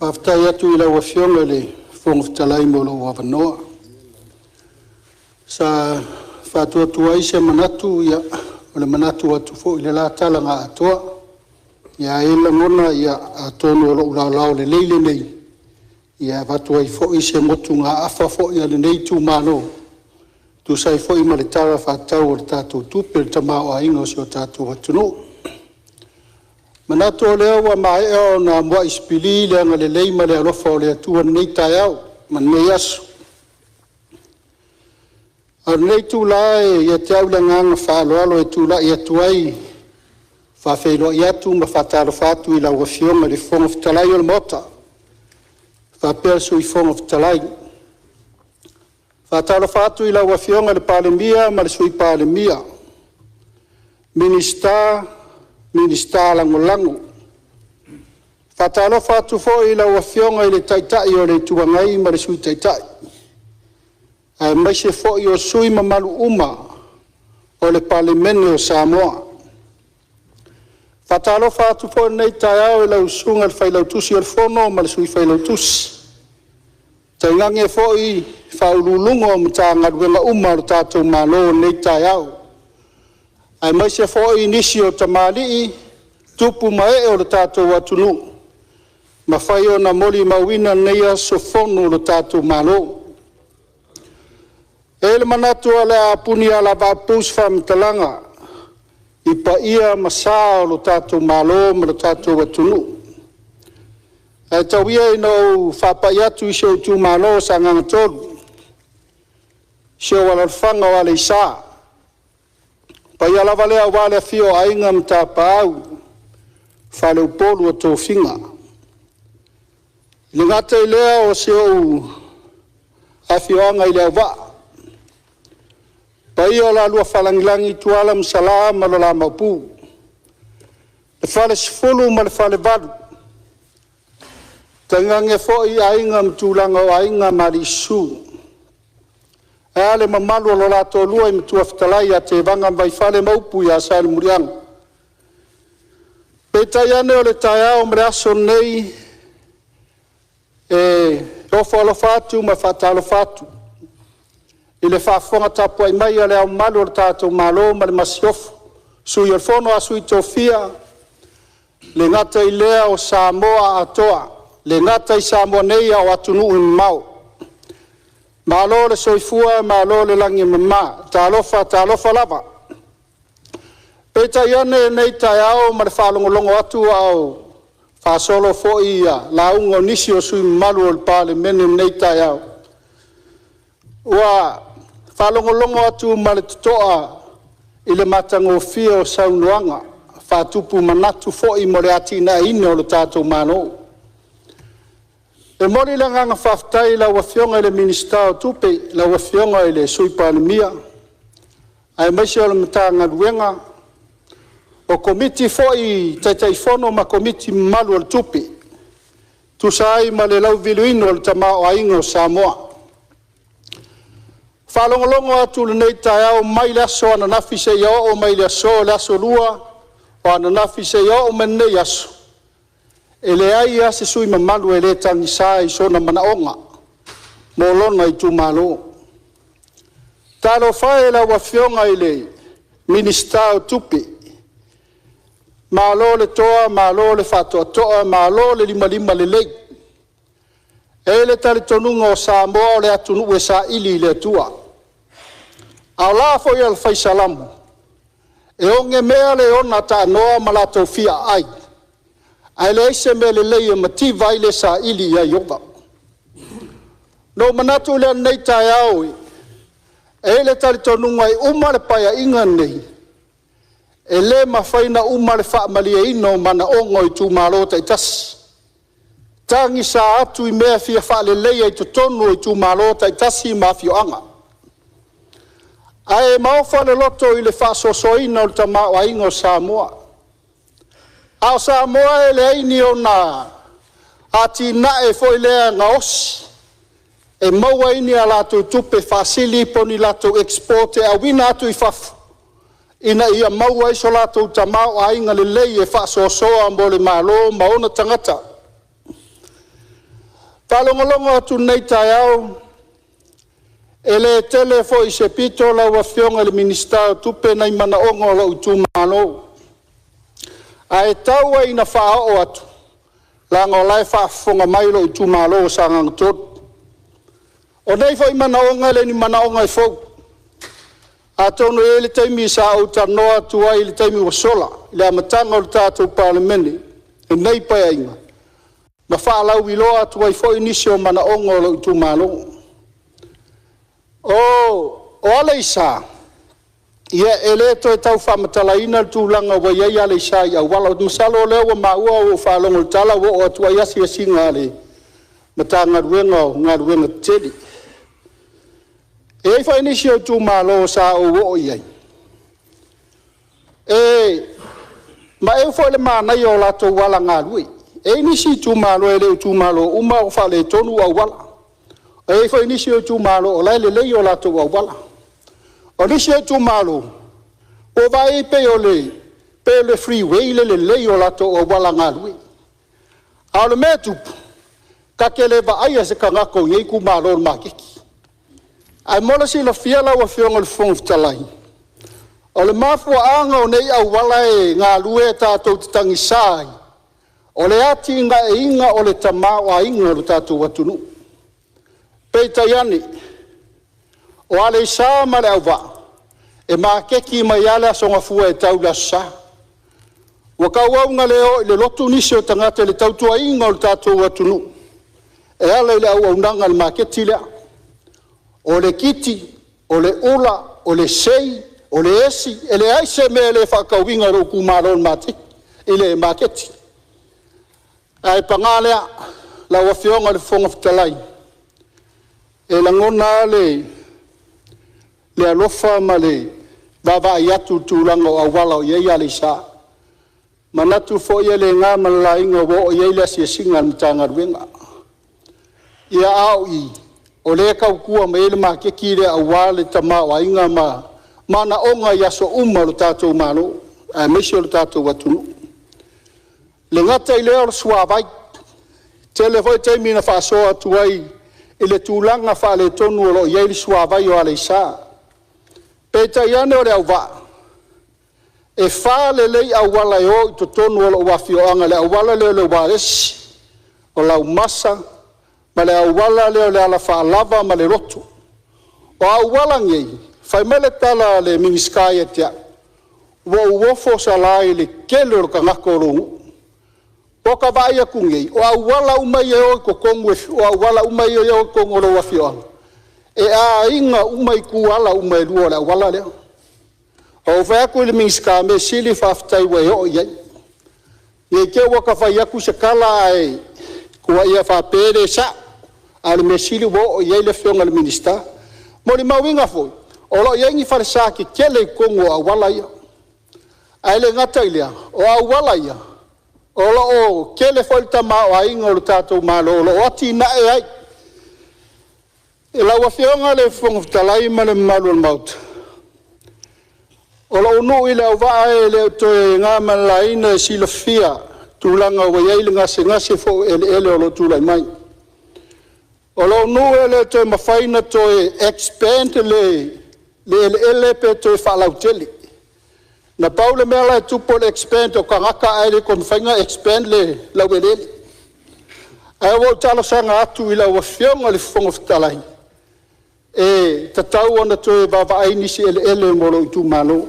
Faafetai atu i lau Afioga i le Fofoga Fetalai mo lou avanoa. Sa faatu se manatu, ia o le manatu atu foi i le la tala na atoa. Ia ae i ai le lagona atonu o lou laolao lelei lenei e avatu ai foi se motugaafa foi a lenei itumalo e tusa ai foi ma le Tala Faatatau o le tatou Tupe o le Tamaoaiga o si o tatou atunuu. E manatu o lea ua maea ona muai sipili le agalelei ma le alofa o le Atua i lenei taeao ma lenei aso. A o lenei itula e ia te au le agaga faaaloalo e tulai atu ai e faafeiloai atu ma faatalofa atu i lau Afioga i le Fofoga Fetalai o le Maota faapea le Sui Fofoga Fetalai. E faatalofa atu i lau Afioga i le Palemia ma le Sui Palemia, Minisita, Minisita Lagolago. E faatalofa atu foi i lau Afioga i le Taitai o le Itu Agai ma le Sui Taitai, aemaise foi o sui usufono mamalu uma o le Palemene o Samoa. E faatalofa atu foi i lenei taeao i lau Susuga i le Failautusi o le Fono ma le Sui Failautusi, tainane foi Ofisa Sili o Pulega o Matagaluega uma a le tatou Malo i lenei taeao, aemaise foi nisi o tamalii, tupu ma ee o le tatou atunuu ua mafai ona molimauina lenei aso Fono o le tatou Malo. E i ai le manatu o le a punia lava se faamatalaga i paia ma sa o le tatou Malo ma le tatou atunuu. Ae tau ia ina ou faapai atu i si ou itumalo o Sagaga 3, si ou alaalafaga o Aleisa. O le paia lava lea aua le afio o Aiga ma Tapaau, Faleupolu o Tofiga. E le gata i lea o si ou afioaga i Leauvaa, paia o le lua Falelagi Tuala ma Sala ma lo la Maopu, le Falesefulu ma le Falevalu, tainane foi aiga ma tulaga o aiga ma alii susu, ae a le mamalu o lo la Toalua i Matua Fetalai ia Tevaga ma Vaifale ma upu ia Salemuliaga. Peitai ane o le taeao ma le aso lenei, e ofo alofa atu ma faatalofa atu i le faafofoga tapuai mai a Le Ao Mamalu o le tatou Malo ma le Masiofo, Sui o le Fono a Sui Tofia, e le gata i lea o Samoa atoa, e le gata i Samoa nei a o atunuu e mamao. Malo le soifua malo le lagi e mama, talofa talofa lava. Peitai ane i lenei taeao ma le faalogologo atu a o faasolo foi lauga a nisi o sui usufono mamalu o le Palemene i lenei taeao, ua faalogologo atu ma le totoa i le matagofie o saunoaga faatupu manatu foi mo le atiaeina o le tatou Malo. E momoli le agaga faafetai i lau Afioga i le Minisita o Tupe, lau Afioga i le Sui Palemia, aemaise o le Matagaluega, o Komiti foi, Taitaifono ma Komiti mamalu o le Tupe, e tusa ai ma le lauliliuina o le tamaoaiga o Samoa. E faalogologo atu i lenei taeao mai le aso ananafi seia oo mai i le aso, le aso Lua o ananafi seia oo mai i lenei aso, e leai lava se sui usufono mamalu e le tagisa i sona manaoga mo lona itumalo. Talofa e i lau Afioga i le Minisita o Tupe, malo le toa malo le faatoatoa malo le limalima lelei. E i ai le talitonuga o Samoa o le atunuu e saili i le Atua. A o la foi a le fai Salamo, e ogemea le ona taanoa ma latou fia aai, ae leai se mea lelei e mativa ai le saili ia Ieova. Ona ou manatu lea i lenei taeao, e i ai le talitonuga e uma le Paeaiga lenei, e le mafai ona uma le faamalieina o manaoga o itumalo taitasi, tagisa atu i mea e fia faaleleia i totonu o itumalo taitasi ma afioaga. Ae maofa le loto i le faasoasoaina o le tamaoaiga o Samoa. A o Samoa e leai ni ona atinae foi lea gaosi e maua ai ni a latou tupe faasili po o ni latou export e auina atu i fafo ina ia maua ai so latou tamaoaiga lelei e faasoasoa mo le Malo ma ona tagata. Faalogologo atu i lenei taeao, e le tele foi se pito lau Afioga i le Minisita o Tupe nai manaoga o lou itumalo, ae tau lava ina faaoo atu leaga o la e faafofoga mai lou itumalo o Sagaga 3. O nei foi manaoga e le o ni manaoga e fou. Atonu e i ai le taimi sa ou talanoa atu ai i le taimi ua sola i le amataga o le tatou Palemene i lenei Paeaiga, ma faalauiloa atu ai foi nisi o manaoga o lou itumalo. O Aleisa, ia e le toe tau faamatalaina le tulaga ua i ai Aleisa i auala. Masalo o lea ua maua ua ou faalogo i le tala ua oo atu ai asiasiga a le Matagaluega o Galuega Tetele. E i ai foi nisi o itumalo sa ou oo i ai, e maeu foi le manaia o latou auala galue. E i ai nisi itumalo, e le o itumalo uma o faaletonu auala. E i ai foi nisi o itumalo o la e lelei o latou auala. O nisi o itumalo, ua ou vaai e pei o le freeway le lelei o latou auala galue. A o le mea e tupu, ta te le vaaia se tagata o nei itumalo i le maketi. Ae mo le silafia lau Afioga i le Fofoga Fetalai, o le mafuaaga o nei auala e galue tatou te tagisa ai, o le atinaeina o le tamaoaiga o le tatou atunuu. Peitai ane, o Aleisa ma Leauvaa, e maketi mai lava le Aso Gafua e tau i le Aso Sa. Ua tauau ina le o i le lotu nisi o tagata i le tautuaina o le tatou atunuu e ala i le auaunaga a le maketi lea. O le kiti, o le ula, o le sei, o le esi, e leai se mea e le faatauina e lou itumalo i le maketi. Ae paga lea, lau Afioga i le Fofoga Fetalai, e lagona lava le alofa ma le vaavaai atu i le tulaga o auala o i ai Aleisa. E manatu foi e le na ma le laina ua oo i ai le asiasiga a le Matagaluega. Ia, a o i o lea e tautua mai ai le maketi lea aua le tamaoaiga ma manaoga i aso uma o le tatou Malo aemaise o le tatou atunuu. E le gata i lea o le suavai. E tele foi taimi na faasoa atu ai i le tulaga faaletonu o lo o i ai le suavai o Aleisa. Peitai ane o Leauvaa, e fa lelei auala e o i totonu o lou afioaga, le auala lea o le uaesi, o Laumasa ma le auala lea o le alafaalava ma le lotu. O auala nei, fai mai le tala a le Minisita ia te au, ua ou ofo Sala i le tele o le tagata o lou nuu. Ua ta vaai atu nei, o auala uma ia e o i totonu, o auala uma ia e o i totonu o lou afioaga, e aiga uma ituala uma e lua o le auala lea. Ou fai atu i le Minisita, mea sili faafetai ua e oo i ai. Ne i te i ua ta fai atu se tala ae tuaia faapea e le sao, a o le mea sili ua oo i ai le Afioga i le Minisita. Molimauina foi, o lo o i ai ni falesa tetele i totonu o auala ia. Ae le gata i lea, o auala ia, o lo o tele foi le tamaoaiga o le tatou Malo o lo o atinae ai. Lau Afioga i le Fofoga Fetalai ma le mamalu o le Maota, o lou nuu i Leauvaa e le o toe na ma le laina e silafia tulaga ua i ai le gasegase foi o eleele o lo o tulai mai. O lou nuu e le toe mafai ona toe expand le eleele pe toe faalautele. Na pau le mea la e tupu o le expand o tagata ae le toe mafai ona expand le laueleele. Ae ua ou talosaga atu i lau Afioga i le Fofoga Fetalai, e tatau ona toe vaavaai nisi eleele mo lou itumalo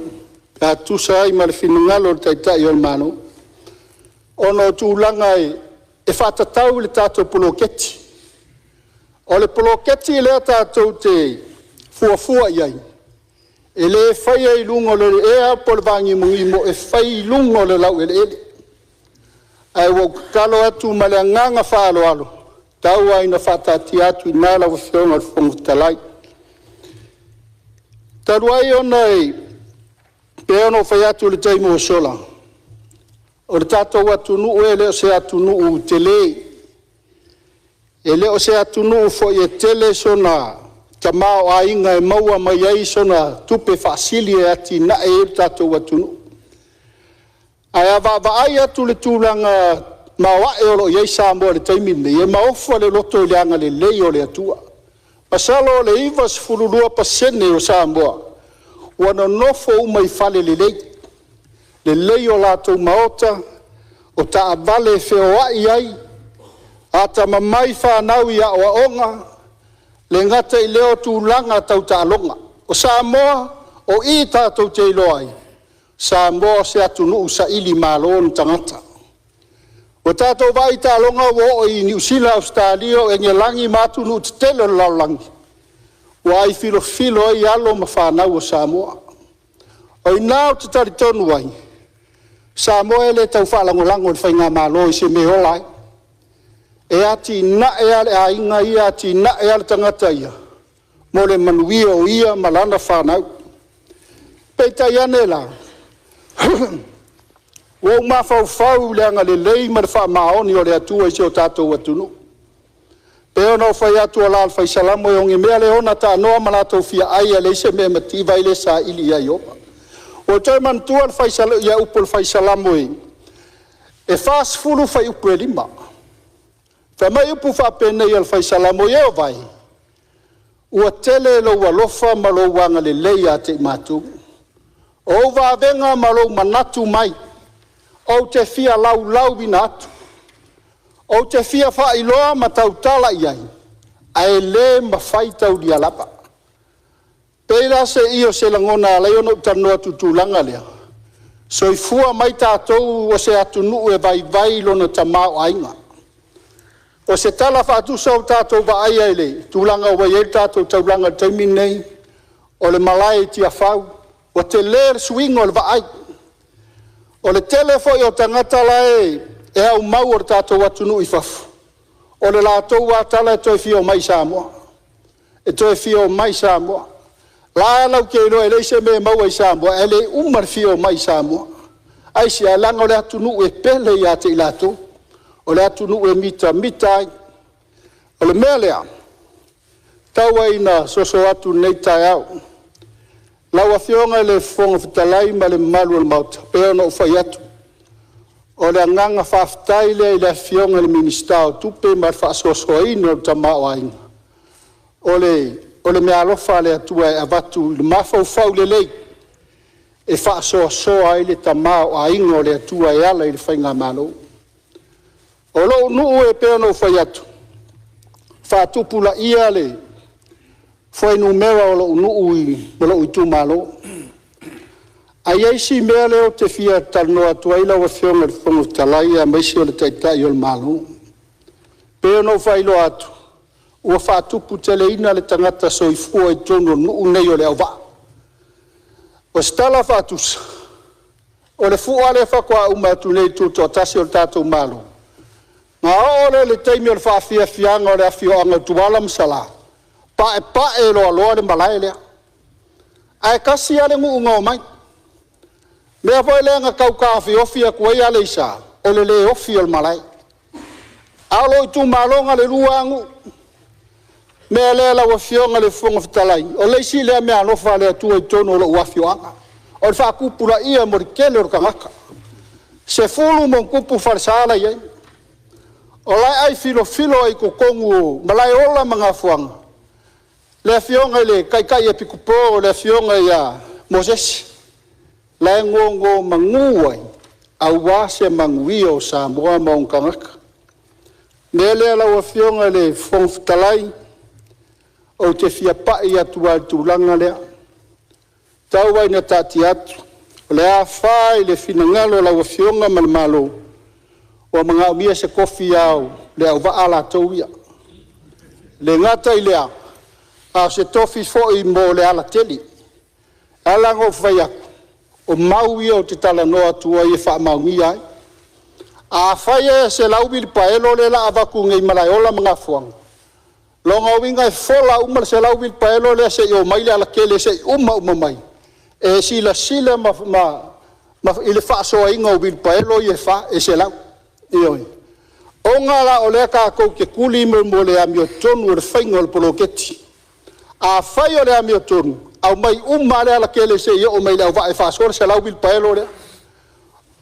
pe a tusa ai ma le finagalo o le Taitai o le Malo, ona o tulaga e faatatau i le tatou poloketi. O le poloketi lea tatou te fuafua i ai, e le faia i luga o le ea po o le vanimonimo, e fai i luga o le laueleele. Ae ua ou tatalo atu ma le agaga faaaloalo, tau lava ina faataatia atu i ina lau Afioga i le Fofoga Fetalai. Talu ai ona e pei ona ou fai atu i le taimi ua sola, o le tatou atunuu e le o se atunuu tele, e le o se atunuu foi e tele sona tamaoaiga e maua mai ai sona tupe faasili e atinae ai le tatou atunuu. Ae a vaavaai atu i le tulaga maoae o lo o i ai Samoa i le taimi lenei, e maofa le loto i le agalelei o le Atua. Masalo o le 92% o Samoa ua nonofo uma i fale lelei, lelei o latou maota, o taavale e feoai ai, atamamai fanau i aoaoga, le gata i lea o tulaga tau taaloga. O Samoa, o i tatou te iloa ai, Samoa o se atunuu sailimalo ona tagata. Ua tatou vaai i taaloga ua oo i Niu Sila, Ausetalia, o Engelagi ma atunuu tetele o le lalolagi, ua ai filofilo ai alo ma fanau a Samoa. O i ina ou te talitonu ai, Samoa e le tau faalagolago i le faigamalo i se mea e ola ai. E atinae lava le aiga ia, atinae lava le tagata ia mo le manuia o ia ma lana fanau. Peitai ane la, ua ou mafaufau i le agalelei ma le faamaoni o le Atua i si o tatou atunuu. Pei ona ou fai atu o la o le fai Salamo e ogemea le ona taanoa ma latou fiaai ae leai se mea e mativa ai le saili ia Ieova. Ua toe manatua le fai ia upu o le fai Salamo e 40 fuaiupu e 5. Fai mai upu faapenei o le fai Salamo, Ieova e, ua tele lou alofa ma lou agalelei ia te i matou. O ou vavega ma lou manatu mai, ou te fia laulauina atu. Ou te fia faailoa ma tautala i ai, ae le mafai taulia lava. Pei la se i o se lagona e ala ai ona ou talanoa atu i le tulaga lea, soifua mai tatou o se atunuu e vaivai lona tamaoaiga. O se tala faatusa ua tatou vaaia i le tulaga ua i ai le tatou taulaga i le taimi lenei, o le malae i Tiafau, ua tele le suiga o le vaai. O le tele foi o tagata la e aumau o le tatou atunuu i fafo, o le latou lava tala e toe fia omai i Samoa, e toe fia omai i Samoa. La latou te iloa e leai se mea e maua i Samoa, ae le uma le fia omai i Samoa. Aisea? Leaga o le atunuu e pele ia te i latou, o le atunuu e mitamita ai. O le mea lea, tau ai ina soso atu i lenei taeao, lau Afioga i le Fofoga Fetalai ma le mamalu o le Maota, pei ona ou fai atu, o le agaga faafetai lea i le Afioga i le Minisita o Tupe ma le faasoasoaina o le tamaoaiga. O le meaalofa a le Atua e avatu i le mafaufau lelei e faasoasoa ai le tamaoaiga o le Atua e ala i le faigamalo. O lou nuu e pei ona ou fai atu, faatupulaia le fuainumera o lou nuu ma lou itumalo. Ae i ai si mea lea ou te fia talanoa atu ai lau Afioga i le Fofoga Fetalai aemaise o le Taitai o le Malo. Pei ona ou faailoa atu, ua faatuputeleina le tagata soifua i totonu o le nuu lenei o Leauvaa. O se tala faatusa, o le fua lea faatoa uma atu nei i le tutoatasi o le tatou Malo, na oo lea i le taimi o le faafiafiaga o le afioaga o Tuala ma Salã, paepae loaloa le malae lea. Ae tasi lava le nuu na omai. O le mea foi lea na tau taofiofi atu ai Aleisa, o le le ofi o le malae. A o lou itumalo na o le lua lava nuu. O le mea lea lau Afioga i le Fofoga Fetalai, o le isi lea meaalofa a le Atua i totonu o lou afioaga, o le faatupulaia mo le tele o tagata. 10+ falesa la e i ai. O la e ai filofilo ai i totonu o Malaeola ma Gafuaga le afioga i le Taitai Epikopo le afioga ia Mosese, la e nonomanu ai aua se manuia o Samoa ma ona tagata. O le mea lea lau Afioga i le Fofoga Fetalai, ou te fia pai atu lava i le tulaga lea, tau lava ina taatia atu, o le a fa i le finagalo o lau Afioga ma le Malo, ua manaomia se tofi ao o Leauvaa latou ia. E le gata i lea, a o se tofi foi mo le alatele. E ala ona ou fai atu, o mau ia ou te talanoa atu ai e faamaonia ai. Afai e 100 uilipaelo lea o le a avatu nei i Malaeola ma Gafuaga, lona uiga e fola uma le 100 uilipaelo lea seia oo mai le alatele seia uma uma mai, e silasila i le faasoaina o uilipaelo ia e 100. Ioe. Ona la o lea tatou te tuli mo le amiotonu o le faiga o le poloketi. Afai o le amiotonu, aumai uma lava le alatele seia oo mai i Leauvaa e faasoa le 100 uilipaelo lea.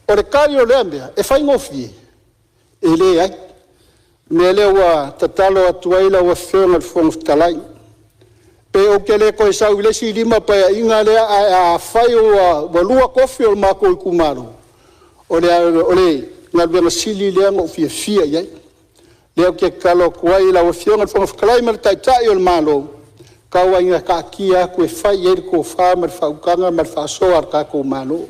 O le tali o lea mea, e faigofie. E leai. O le mea lea ua tatalo atu ai lau Afioga i le Fofoga Fetalai, pe ou te le toe sau i le isi 5 Paeaiga lea, ae afai ua 2 tofi o le matou itumalo, o le galuega sili lea ona ou fiafia i ai. O lea ou te tatalo atu ai i lau Afioga i le Fofoga Fetalai ma le Taitai o le Malo, tau lava ina taatia atu e fai i ai le tofa ma le faautaga ma le faasoa a le tatou Malo.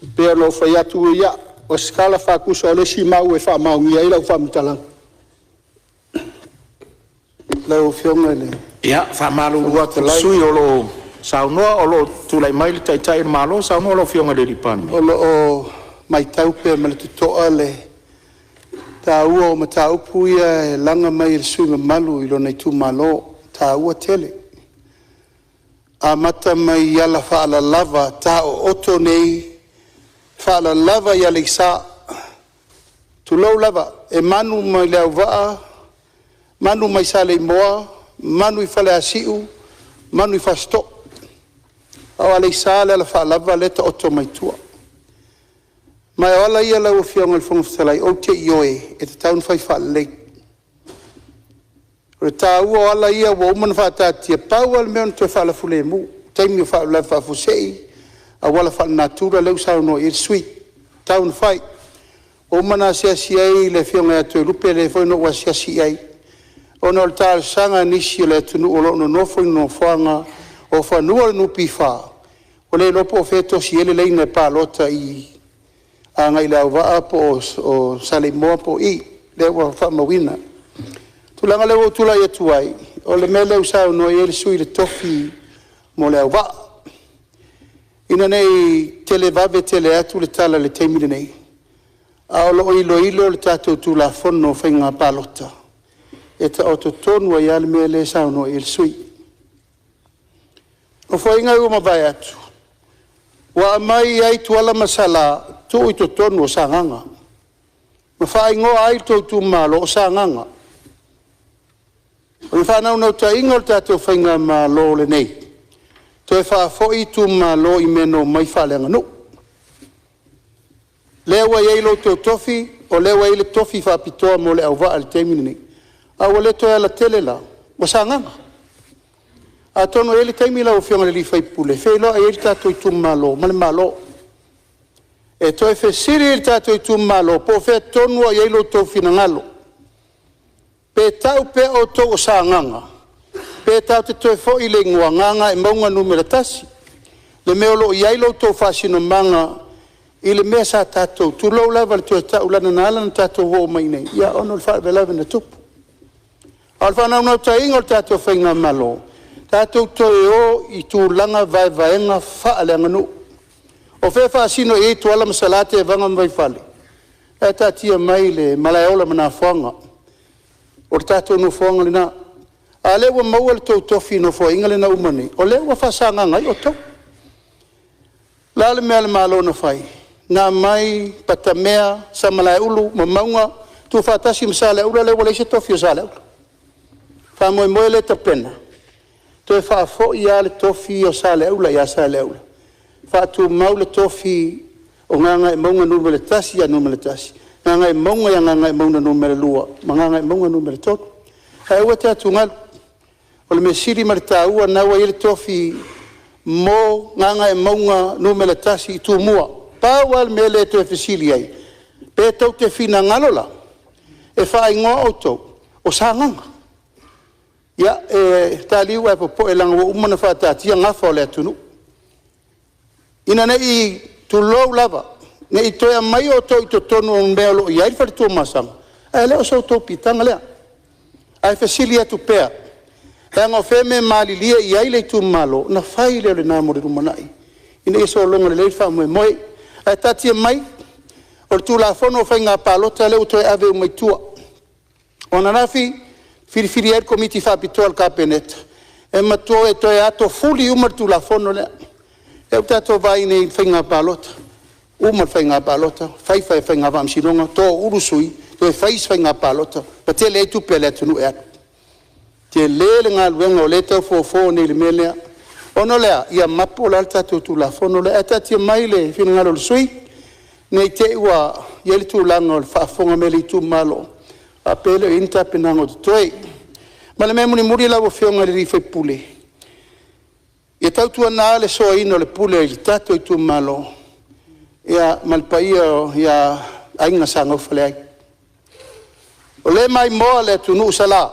E pei ona ou fai atu, ia, o se tala faatusa o le isi mau e faamaonia ai lau faamatalaga. Lau Afioga i le Ia faamalulu Fofoga atu i le Fetalai… sui usufono o lo o saunoa, o lo o tulai mai le Taitai o le Malo. Saunoa lau Afioga i le Palemia. O lo o matau pea ma le totoa le taua o mataupu ia e laga mai e le sui usufono mamalu i lona itumalo, e taua tele. E amata mai i alafaalalava taooto nei, faalalava i Aleisa, tulou lava, e manu mai Leauvaa, manu mai Saleimoa, manu i Faleasiu, manu i Fasitoo, a o Aleisa le alafaalava lea e taoto mai tua. Ma o ala ia lau Afioga i le Fofoga Fetalai, ou te ioe, e tatau ona fai faalelei. O le taua o ala ia ua uma ona faataatia, pau lava le mea o le toe faalafulemu i taimi o faalavelave faafuasei, auala faalenatura lea ua saunoa i ai le sui usufono, e tatau ona fai. Ua uma ona asiasi i ai le Afioga ia Toelupe, lea foi na ou asiasi i ai, ona o le talosaga a nisi o le atunuu o lo o nonofo i nofoaga o fanua o le NPF, ua le iloa po o fea e tosi ai le laina e palota i agai i Leauvaa po o Saleimoa po o i, lea ua faamauina. O le tulaga lea ua ou tulai atu ai, o le mea lea ua saunoa i ai le sui usufono i le tofi mo Leauvaa. Ina ne i televave tele atu le tala i le taimi lenei, ae o lo o iloilo le tatou Tulafono o Faiga Palota e taoto tonu ai lava le mea lea e saunoa i ai le sui usufono. O Nofoaiga ua mavae atu, ua aumai ai Tuala ma Sala tuu i totonu o Sagaga ma faaigoa ai le tou itumalo o Sagaga. O le faanaunautaiga o le tatou faigamalo lenei, toe faafoi itumalo i mea na omai faaleaganuu. Lea ua i ai lo outou tofi, o lea ua i ai le tofi faapitoa mo Leauvaa i le taimi lenei, a ua le toe alatele la, ua Sagaga. Atonu e i ai le taimi lau Afioga i le sui usufono e feiloai ai le tatou itumalo ma le Malo, e toe fesili le tatou itumalo po o fea tonu lava o i ai lo outou finagalo, pe tau pea outou o Sagaga pe tatou te toe foi i le igoa Gagaemauga 1, le mea o lo o i ai lo outou faasinomaga i le mea sa tatou, tulou lava le toe tau, leaga na ala ona tatou oo mai i inei, ona o le faalavelave na tupu. A o le faanaunautaiga o le tatou faigamalo, tatou toe o i tulaga vaevaega faaleaganuu. O fea e faasino i ai Tuala ma Sala, Tevaga ma Vaifale? Ae taatia mai le Malaeola ma Nafoga, o le tatou nofoaga lena. A o lea ua maua le tou tofi i le Nofoaiga lea na uma nei, o lea ua faa-Sagaga ai outou. O le a le mea a le Malo na fai? Na aumai Patamea, Samalaeulu ma Mauga tuufaatasi ma Saleaula, lea ua leai se tofi o Saleaula. O le faamoemoe lea e tapena, toe faafoi lava le tofi ia o Saleaula ia Saleaula, faatumau le tofi o Gagaemauga 1 ia Nu.1, Gagaemauga ia Gagaemauga 2 ma Gagaemauga 3. Ae aua e te atugalu, o le mea sili ma le taua o lena ua i ai le tofi mo Gagaemauga 1 i Tumua. Pau lava le mea lea e toe fesili ai, pe tou te finagalo la e faaigoa outou o Sagaga. Ia, ta liu ae popoe leaga ua uma ona faataatia gafa o le atunuu, ina ne i, tulou lava, ne i toe aumaia outou i totonu o mea o lo o i ai le fale Tuamasaga, ae le o so outou piitaga lea. Ae fesili atu pea, leaga o fea e malilie i ai le itumalo, ona fai lea o lena mo le lumanai, ina ia sologa lelei le faamoemoe. Ae taatia mai, o le Tulafono o Faiga Palota lea ua toe ave uma i tua. O ananafi na filifili ai le Komiti Faapitoa a le Kapeneta e matua toe atofuli uma le Tulafono lea. Lea ua tatou vaai nei i le faiga palota, uma le faiga palota fai faiga faamasinoga, toaulu sui, toe fai isi faiga palota, ua tele ai tupe a le atunuu e alu. Tele le galuega o lea e tau fofo nei i le mea lea. Ona o le a? Ia mapo la le tatou Tulafono lea, ae taatia mai le finagalo o le sui usufono, ne i te i ua i ai le tulaga o le faafofoga mai a le itumalo, faapea e le o i ai ni tapenaga o totoe. Ma le mea mulimuli lau Afioga i le sui usufono, ia tautuana le soaina o le pule i le tatou itumalo ma le paia ia Aiga Sa Naufaleai. O lea e maimoa le atunuu Sala,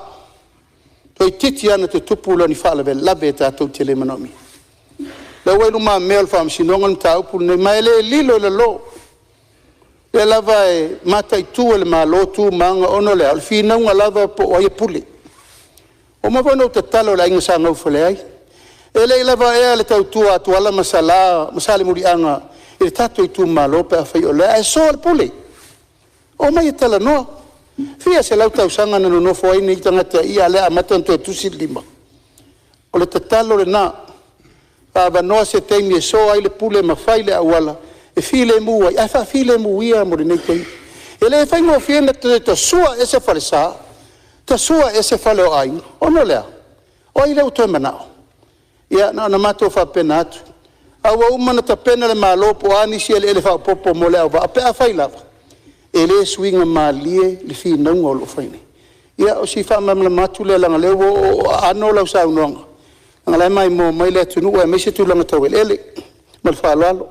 toeitiiti lava ona tutupu lona faalavelave tatou te le manaomia. O lea ua i lumamea o le Faamasinoga le mataupu lenei, ma e le lilo i lalo. O lea lava e mataitu e le Malo tu ma aga, ona o le a? O le finauga lava po o ai e pule. Ua uma foi ona ou tatalo i le aiga Sa Naufaleai, e le i lava ea le tautua a Tuala ma Sala ma Salemuliaga i le tatou itumalo pe afai o lea, ae soa le pule. Omai e talanoa. E fia selau tausaga na nonofo ai nei tagata i i, a o lea ua amata ona toe tusi le lima? O le tatalo lena, avanoa se taimi e soa ai le pule ma fai le auala e filemu ai, ae faafilemu ia mo lenei taimi. E le faigofie ona toe tasua ese falesa, tasua ese fale o aiga, ona o le a? O ai lea ua toe manao? Ia na ona matou faapena atu, ae ua uma ona tapena le Malo po o a nisi eleele faaopoopo mo Leauvaa pe afai lava e le suiga malie le finauga o lo o fai nei. Ia o si faamalamalama atu lea leaga o lea ua oooo aano lau saunoaga, leaga o la e maimoa mai le atunuu aemaise tulaga tau eleele. Ma le faaaloalo.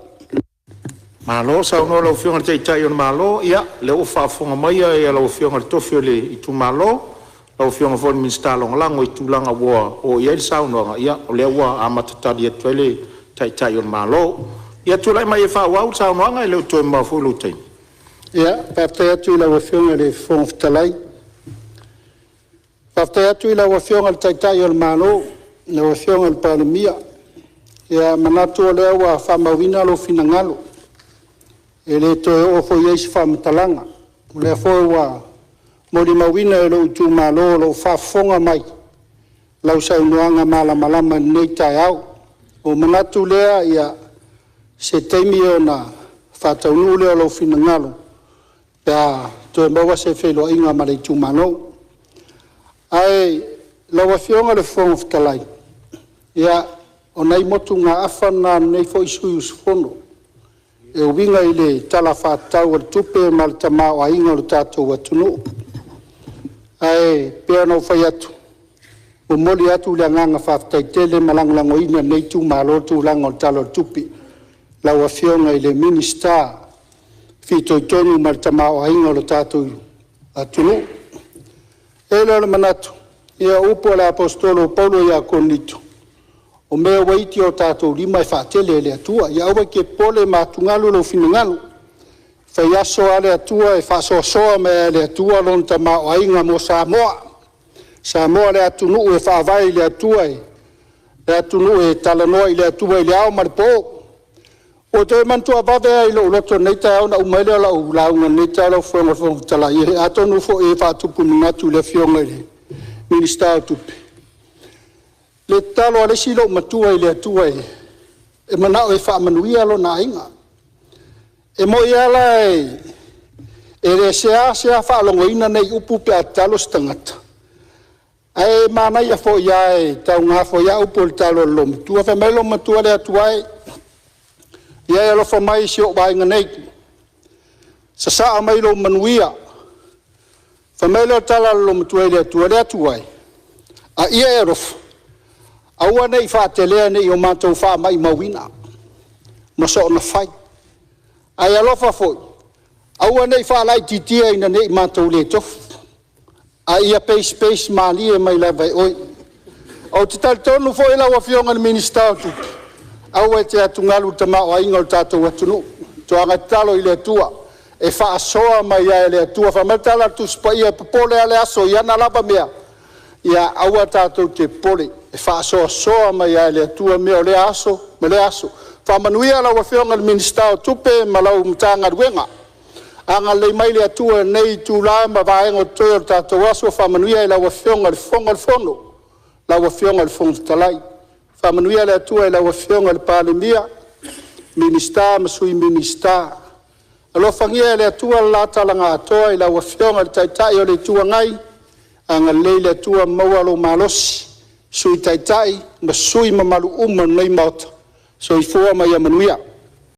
Malo saunoa i lau Afioga i le Taitai o le Malo. Ia, o lea ua faafofoga mai lau Afioga i le tofi o le itumalo, lau Afioga foi i le Minisita Lagolago i tulaga ua oo i ai le saunoaga. Ia o lea ua amata tali atu ai le Taitai o le Malo. Ia, tulai mai e faaauau le saunoaga, e le o toe mamao foi lou taimi. Ia, faafetai atu i lau Afioga i le Fofoga Fetalai. Faafetai atu i lau Afioga i le Taitai o le Malo, lau Afioga i le Palemia. E manatu o lea ua faamauina lou finagalo, e le toe oo foi i ai se faamatalaga. O lea foi ua molimauina e lou itumalo o lo o faafofoga mai lau saunoaga malamalama i lenei taeao. Ona ou manatu lea, o se taimi ona faataunuu lea o lou finagalo pe a toe maua se feiloaiga ma le itumalo. Ae lau Afioga i le Fofoga Fetalai, ia, o nai motugaafa na a lenei foi sui usufono e uiga i le Tala Faatatau o le Tupe ma le tamaoaiga o le tatou atunuu. Ae pei ona ou fai atu, e momoli atu le agaga faafetai tele ma lagolagoina e lenei itumalo le tulaga o le Tala o le Tupe i lau Afioga i le Minisita fitoitonu ma le tamaoaiga o le tatou atunuu. Ona i ai lea o le manatu, ia o upu a le Aposetolo o Paulo ia Korinito, o mea ua iti i o tatou lima e faatele e le Atua. Ia aua e te popole ma atugalu lou finagalo, e faiaso lava le Atua e faasoasoa mai lava e le Atua lona tamaoaiga mo Samoa. O Samoa o le atunuu e faavae i le Atua, o le atunuu e talanoa i le Atua i le ao ma le po. Ua toe manatua vave lava i lou loto i lenei taeao ona uma ai lea o lau lauga i lenei taeao lau Afioga i le Fofoga Fetalai, atonu foi e faatupu manatu i le Afioga i le Minisita o Tupe, le tatalo a le isi loomatua i le Atua e manao e faamanuia lona aiga. E moni lava la e le seasea faalogoina nei upu pe a tatalo se tagata, ae manaia foi lava e tauga foi lava upu o le tatalo a le loomatua. Fai mai le loomatua, “Le Atua e, ia e alofa mai i si ou aiga nei, sasaa mai lou manuia.” Fai mai lea o le tala a le loomatua i le Atua, “Le Atua e, a ia e alofa, aua ne i faatelea ne i o matou faamaumauina ma soona fai, ae alofa foi, aua ne i faalaititia ina ne i matou le tofu, a ia pace pace malie mai lava e oe.” Ou te talitonu foi lau Afioga i le Minisita o Tupe, aua e te atugalu i le tamaoaiga o le tatou atunuu, toaga tatalo i le Atua e faasoa mai lava e le Atua. Fai mai le tala a le Tusi Paia, e popole lava le aso i ana lava mea, ia aua tatou te popole, e faasoasoa mai lava e le Atua mea o lea aso ma lea aso. Faamanuia lau Afioga i le Minisita o Tupe ma lau Matagaluega, agalelei mai le Atua i lenei itula ma vaega o totoe o le tatou aso, faamanuia i lau Afioga i le Fofoga o le Fono, lau Afioga i le Fofoga Fetalai. Faamanuia le Atua i lau Afioga i le Palemia, Minisita ma Sui Minisita. Alofagia e le Atua le la tala na atoa i lau Afioga i le Taitai o le Itu Agai, agalelei le Atua maua lou malosi, Sui Taitai ma sui usufono mamalu uma o lenei Maota. Soifua ma ia manuia.